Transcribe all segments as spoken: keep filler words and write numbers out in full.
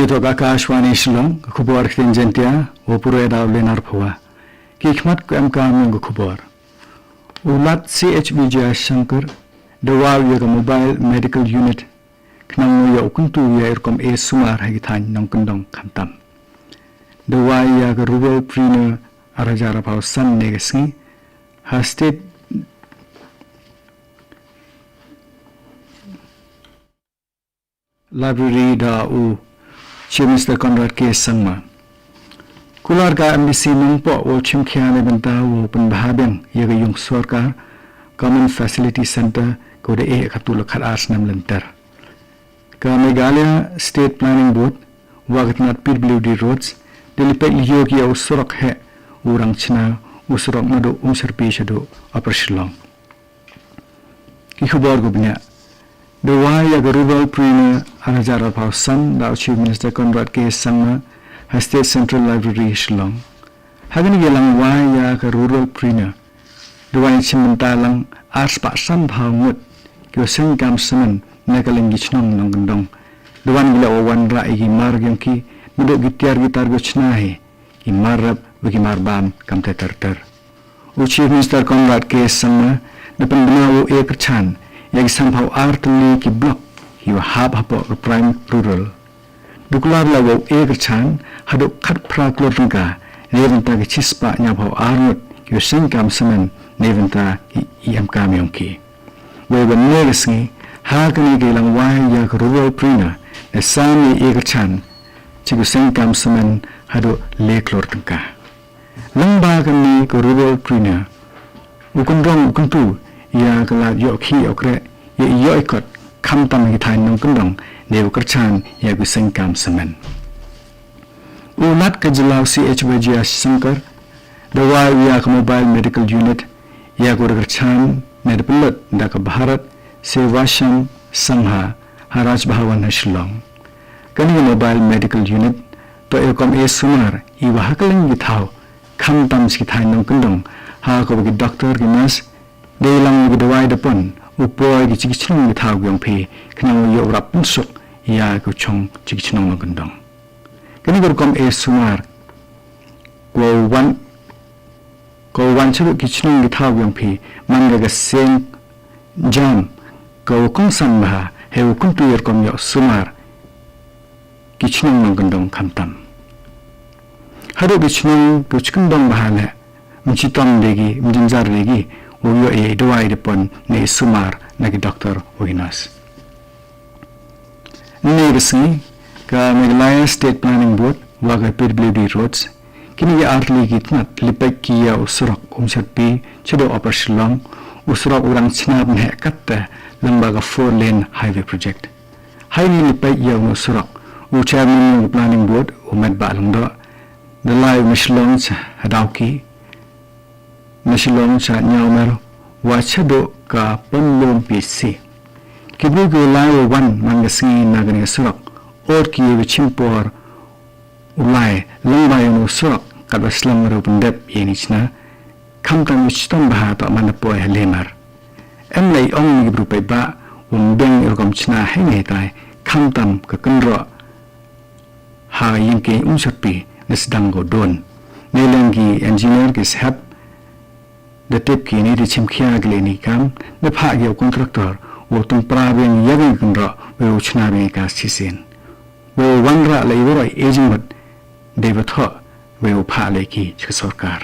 Jok Akashvani Shillong, ka khubor ktien Jaiñtia, u pure da u Lenar Phawa. Ki khmat ko em ka mung ka khubor. U Lat C H Vijayashankar, da wai ïa ka Mobile Medical Unit, khnang ïa u kyntu ïa i rukom e sumar ha ki thaiñ nongkyndong khamtam. Da wai ïa ka Rural Preneur ar hajar arphew san ne ka sngi, ha State Library da u Chief Minister Conrad K Sangma. Kular ka M D C Nongpoh u chimkhia ne bynta u pynbha biang ïa ka yung sorkar Common Facility Center ko da eh ka tu la khat ar snem lynter. Ka Meghalaya State Planning Board wa ka tnat P W D Roads da li peit lyo ki ïa u surok heh u Rangchna u surok naduh Umsyrpi shaduh Upper Shillong. Ki khubor ko bniah. Da wai ïa ka Rural Preneur ar hajar arphew san da u Chief Minister Conrad K Sangma ha State Central Library Shillong. Ha kane ka lang wai ïa ka Rural Preneur da wan chim bynta lang ar spah san phew ngut ki seng kam samen na ka liang ki chnong nongkyndong. Da wan ki la wan rah ïa ki mar ïong ki naduh ki tiar ki tar ko chna hi ki mar rep wa ki mar bam kam ter ter ter. U Chief Minister Conrad K Sangma da pynbna u e kyrchan ïa ki san phew ar tylli ki block ki wa hap hapoh ka Prime Rural. Da kular la u e kyrchan haduh khat phra klur tyngka ne bynta ki chispah ñiaw phew ar ngut ki seng kam samen ne bynta ki em kam ïong ki. Wei ban ne ka sngi ha kane ka lang wai ïa ka Rural Preneur da sam ïa e kyrchan chi ki seng kam samen haduh le klur tyngka. Lyngba kane ka Rural Preneur u kynrong u kyntu ïa ka lad ïoh khih ïoh kreh ïa i ïoh i kot khamtam ha ki thaiñ nongkyndong ne u kyrchan ïa ki seng kam samen. U Lat ka jylla u C H Vijayashankar da wai ïa ka Mobile Medical Unit ïa ka da kyrchan ne da pynlut da ka Bharat Sevakam Sangha ha Raj Bhavan ha Shillong. Kane ka Mobile Medical Unit toh ïa ka kam e sumar i wa ha ka liang ki thaw khamtam chi ki thaiñ nongkyndong ha ka wa ki doktor ki nurse da ïalang ki dawai da pon u poi ki chi ki chnong ki thaw ki ïong phi khnang ïa u rap pynsuk ïa ka chong chi ki chnong nongkyndong. Kane ka rukom e sumar ko wan ko wan chaduh ki chnong ki thaw ki ïong phi man ka ka seng jam ka u kongsan bha he u kyntu ïa rukom ïoh sumar ki chnong nongkyndong khamtam. Haduh ki chnong ki u chkyndong bha leh mchitom de ki mjynjar de ki u ïoh ïa i dawai da pon ne i sumar na ki doktor wa ki nurse. Nne ka sngi ka Meghalaya State Planning Board wa ka P W D Roads kine ki artylli ki tnat li peit ki ïa u surok Umsyrpi chaduh Upper Shillong, u surok u Rangchna bnheh katta lyngba ka four lane highway project. Haini li peit ïa u surok u chairman u Planning Board u Metbah Lyngdoh da lai u na Shillong cha ha Dawki na Shillong cha Ñiawmer wa chaduh ka Pynlum P C. Ki briew ki lai wa wan man ka sngi na kane ka surok ot ki ïa wa chim por u lai lyngba ïa u surok katwa slem wa da pyndep ïa ini chna khamtam ïa chitom bha toh man da poi ha Lemar. Em lei ong ni ki briew paidbah wa ym biang ïa rukom chna hei ne hei tai khamtam ka kynroh ha ïing ki Umsyrpi da sdang ko don. Ne leng ki engineer ki sahep da tip ki ne da chimkhia ki leh ni kam da phah ki ïa u contractor wa u tymprah biang ïa ki kynroh wa u chna biang ka shisien. Wa u wanrah leh i waroi e jingmut dei wa thoh wa u phah leh ki cha ka sorkar.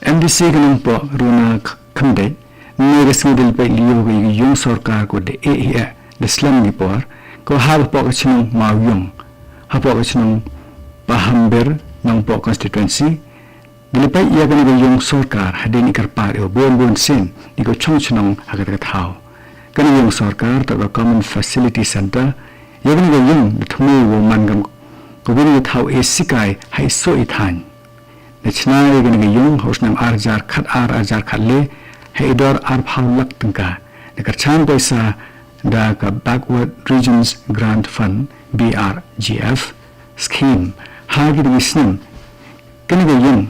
M D C ka Nongpoh Runa Khymdeit ne ka sngi da li peit lyo ka yung sorkar ko da eh eh da slem ki por ko hap hapoh ka chnong Mawiong hapoh ka chnong Pahambir Nongpoh constituency. Da li peit ïa kane ka yung sorkar hadien i kyrpad ïa u bun bun sien i ko chong chnong ha kata ka thaw. Kane yung sorkar toh ka Common Facility Center ïa kane ka yung da thmu wa man kam ka win i thaw e sikai ha i so i thaiñ. Da chna ïa kane ka yung ha u snem ar hajar khat ar ar hajar khat le ha i dor ar phew lak tyngka da kyrchan poisa da ka Backward Regions Grant Fund B R G F scheme ha ki da ki snem. Kane ka yung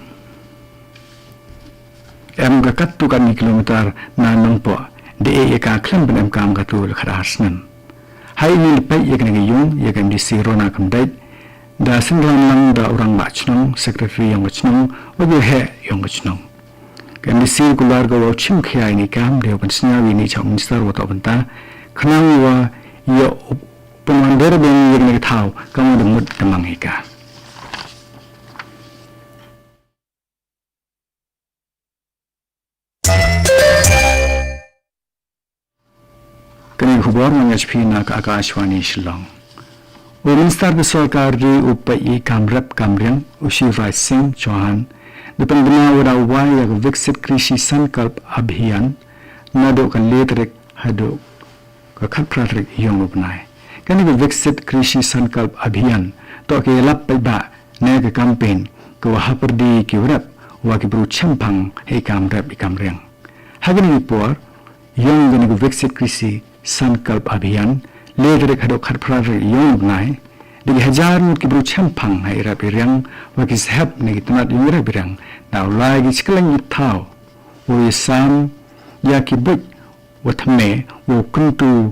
em ka katto katne kilometer na Nongpoh da eh ïa ka khlem pynemkam katu la khat ar snem. Ai ïa peit ïa kane ka ïung ïa ka M D C Rona Khamdait, da synran lang da u rangbah chnong, secretary yong ka chnong, wa ki heh yong ka chnong. Ka M D C kular ka wa u chim khia ïa kane ka kam, da u pynsngew ïa ine i chah minister wa toh bynta, khnang wa ïa u pynwandur biang ïa kane ka thaw, kam wa da mut da mang ïa ka. Kane ka khubor ngan ïa phi na ka Akashvani Shillong. U Minister ka sorkar ri u peit ïa kam rep kam riang, u Shivraj Singh Chouhan, da pynbna wa da wai ïa ka Viksit Krishi Sankalp Abhiyan, naduh ka le tarik haduh ka khatphra tarik yong u bnai. Kane ka Viksit Krishi Sankalp Abhiyan, toh ka ïalap paidbah, ne ka campaign, ka wa hapyrdi ki rep, wa ki bru chemphang, ha i kam rep i kam riang. Ha kane ka por, yong kane ka Viksit Krishi Sankalp Abhiyan, le tarik haduh khatphra tarik yong u bnai, da ki hajar ngut ki bru chemphang, ha i rep i riang, wa ki sahep ne ki tnat yong i rep i riang, da u lai ki chkylliang i thaw, wa i sam, ïa ki buit, wa thymme, wa kyntu,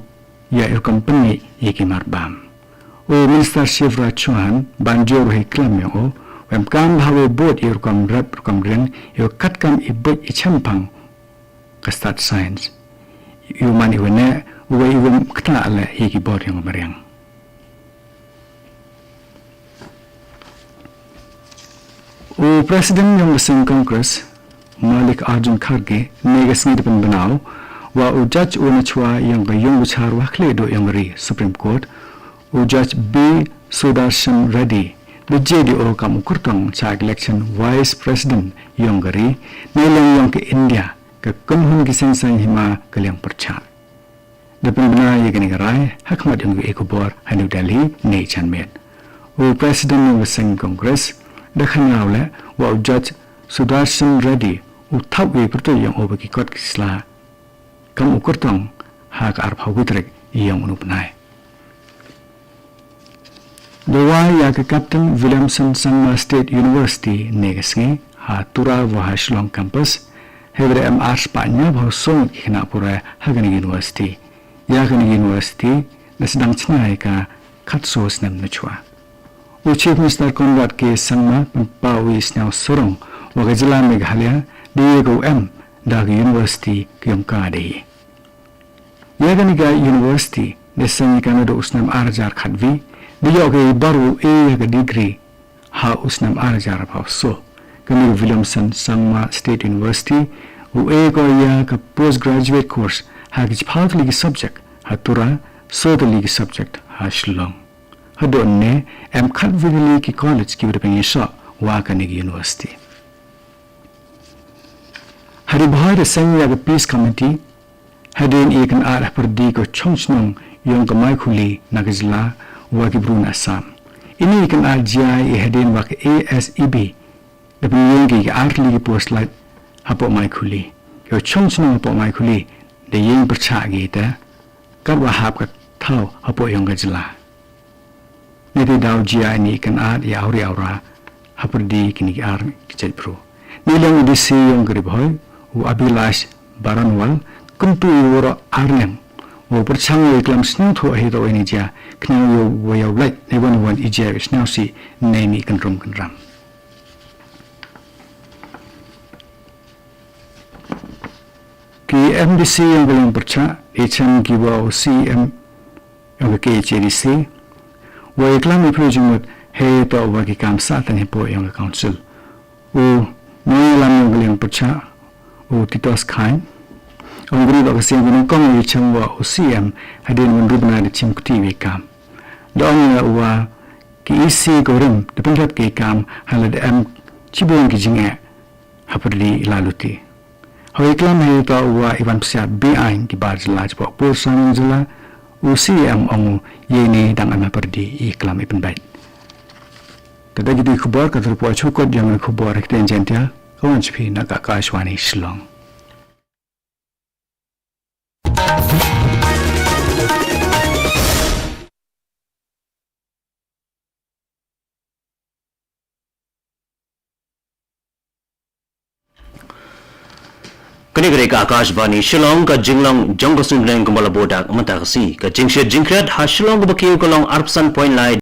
ïa i rukom pynmih ïa ki marbam. U Minister Shivraj Chouhan, ban jur ha i klam yong u, wa em kam bha wa bud ïa i rukom rep rukom riang, ïa katkam i buit i chemphang, ka stad science. Ïa u man i wa neh, u wa i wa ktah leh ïa ki bor yong ka mariang. U President yong ka seng Congress, Mallikarjun Kharge, ne ka sngi da pynbna u, wa u judge u nachwa yong ka yung bichar wa khlieh duh yong ka ri, Supreme Court, u Judge B Sudarshan Reddy, da jia da u kam u kyrtong cha election Vice President yong ka ri, ne liang yong ka India, ka kynhun ki seng saiñ hima ka liang pyrchah. Da pynbna ïa kane ka rai, ha khmat yong ka i khubor, ha New Delhi, ne i janmiet. U President yong ka seng Congress, da khana u leh, wa u Judge Sudarshan Reddy, u thap ïa i pyrtuit yong u ba ki kot ki sla, kam u kyrtong, ha ka arphaw wi tarik yong uni u bnai. Da wai ïa ka Captain Williamson Sangma State University ne ka sngi, ha Tura wa ha Shillong campus, hynrei em ar spah hynñiewphew saw ngut ki khynnah pule ha kane ka university. Ïa kane ka university, da sdang chna ïa ka khatsaw snem nachwa. U Chief Minister Conrad K Sangma, pynpaw u i sniaw sarong, wa ka jylla Meghalaya, da ïa ka u em, da ka university ka yong ka da i. Ïa kane ka university, da seng ïa ka naduh u snem ar hajar khatwi, da ïoh ka i bor u e ïa ka degree, ha u snem ar hajar arphaw saw. Kane ka Williamson Sangma State University, u e ko ïa ka postgraduate course, ha ki chiphaw tylli ki subject, ha Tura, saw tylli ki subject, ha Shillong. Haduh ne, em khatwi tylli ki college ki wa da pynïasoh, wa kane ka university. Ha Ri Bhoi da seng ïa ka Peace Committee, hadien i kynad hapyrdi ka chong chnong yong ka Maikhuli na ka jylla wa ki bru na Assam. Ini i kynad jia i hadien wa ka A S E B, da pynïeng ki ar tylli ki post lait hapoh Maikhuli. Ka chong chnong hapoh Maikhuli, da ïeng pyrchah ki te, katwa hap ka thaw hapoh yong ka jylla. Niti daw jia ini i kynad ïa awri awra, hapyrdi kini ki ar ki jait bru. Ni liang u D C yong ka Ri Bhoi, u Abhilash Baranwal, kyntu ïa waroh ar liang, wa pyrchang ïa i klam sngewthuh hi toh ini jia, khnang ïa wa ïa u lait, ne wan wan i jia i sngewsih, ne ini i kynrum kynram. Ki M D C yong ka liang pyrchah, i chem ki wa u C E M yong ka K H A D C, wa i klam i pyrshah jingmut, hei toh wa ki kam sah tang hapoh yong ka council. U nongïalam yong ka liang pyrchah, u Titos Khain, ong kane toh ka sien ka nyngkong i chem wa u C E M, hadien wa un ruh bnai da chim kti wa i kam. Da ong ïa u wa ki E C ka rim, da pynrep ki kam, ha la da em, chibun ki jingeh, hapyrdi i la luti. Hoi klam hei toh wa i wan psiat be-aiñ ki bar jylla chapoh por sawdong jylla, u C E M ong u ïa ini dang em hapyrdi i klam i pynbeit. Te da kiti ki khubor ka dei ruh poi chukot jong ki khubor ha ktien Jaiñtia, ka wan sha phi na ka Akashvani Shillong. Kane ka dei ka Akashvani Shillong. Ka jinglong jong ka suiñbneng kumba la bud mynta ka sngi. Ka jingshit jingkhriat ha Shillong kaba kiew ka long arphew san point lai